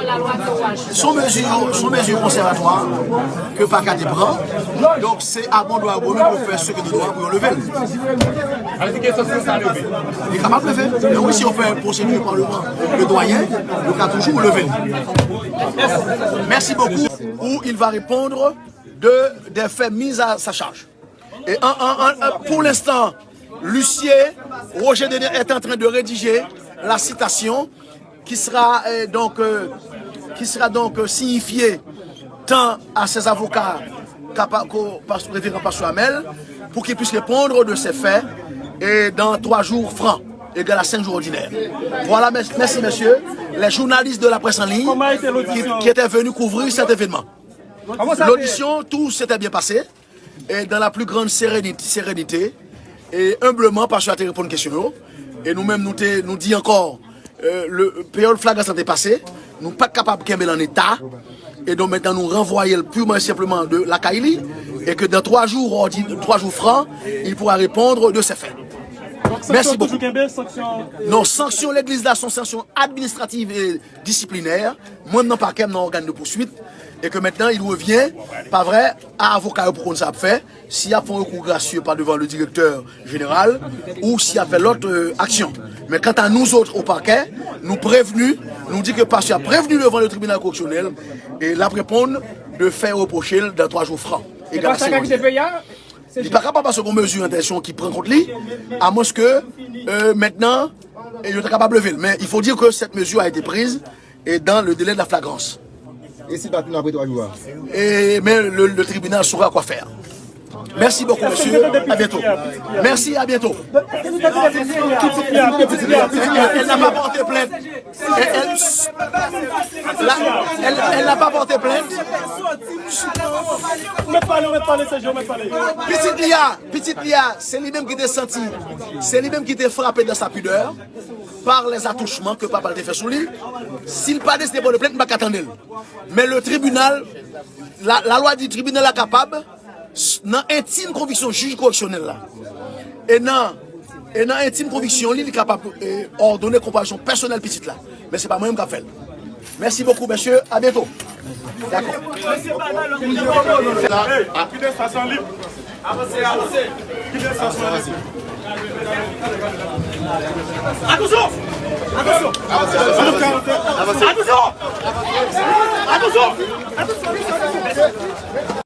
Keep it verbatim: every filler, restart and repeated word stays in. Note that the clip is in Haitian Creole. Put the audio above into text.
Se yon mezi, se yon mezi konsèvatwa ke pakè a te pran. Donk, se a bon dwa yo pou fè ce que de droit pou yo leve l. Li kapab leve. Men wi, si yo fè pwosedi pa le, le doyen, yo ka toujou leve l. Merci beaucoup. Où il va répondre de, des faits mis à sa charge. Et en, en, en, en, pour l'instant, l'huissier Roger Denis est en train de rédiger la citation qui sera, euh, donc, euh, qui sera donc, euh, signifiée tant à ses avocats qu'à pa-, qu'au pas-, révérend pasteur Amel, pour qu'il puisse répondre de ces faits et dans trois jours francs, égal à cinq jours ordinaires. Voilà, mes-, merci messieurs, les journalistes de la presse en ligne qui, qui étaient venus couvrir cet événement. L'audition, tout s'était bien passé. E dans la plus grande sérénité, sérénité, e enbleman, pastè a te reponn kesyon yo. E nou menm, nou te, nou di ankò, euh, le, peryòd flagrans lan te pase, nou pa t kapab kenbe l an eta. E donk, mentnan, nou ranvwaye l purman e senpleman de lakay li. E ke dans trois jours, ordi-, trois jours francs, il pourra répondre de ses faits. Merci beaucoup. Non, sanksyon legliz la, se yon sanksyon administrativ e disiplinè. Mwen, m nan pakè, m nan ògàn de pouswit. E ke mentnan, il revient, pa vre, a avoka yo pou konn sa y ap fè, si y ap fè yon rekou grasye pa devan le directeur général, ou si y ap fè lòt, euh, aksyon. Men kanta nou zòt o pakè, nou prevni, nou di ke pastè a prevni devan le tribinal koreksyonèl, e l ap reponn de fè yo repwoche l dans trois jours francs. Egal a senk mwa. Li pa kapab, paske gon mezi entèdiksyon ki pran kont li, amwenske, euh, mentnan, e yo ta kapab leve l. Men il faut dire que cette mesure a été prise et dans le délai de la flagrance. E si l pa tounen apre twa jou a? E, men le, le tribunal saura quoi faire. Merci beaucoup, monsieur. À bientôt. Merci, à bientôt. Elle, elle n'a pas porté plainte. Elle, elle, la, elle, elle n'a pas porté plainte. Pitit li a, pitit li a, se li menm ki te santi, se li menm ki te frape dans sa pudeur par les attouchements que papa l te fè sou li. Si l pa deside pote plent, m pa ka tande l. Men le tribinal, la, la lwa di tribinal la kapab, s-, nan entim konviksyon jij koreksyonèl la, e nan, e nan entim konviksyon li, li kapab, e, òdone konparisyon pèsonèl pitit la. Men se pa mwen menm k ap fè l. Merci beaucoup, messieurs. À bientôt. Dakò. Kite sa san li. Avanse, avanse. Kite sa san li. Atansyon! Atansyon! Atansyon! Atansyon!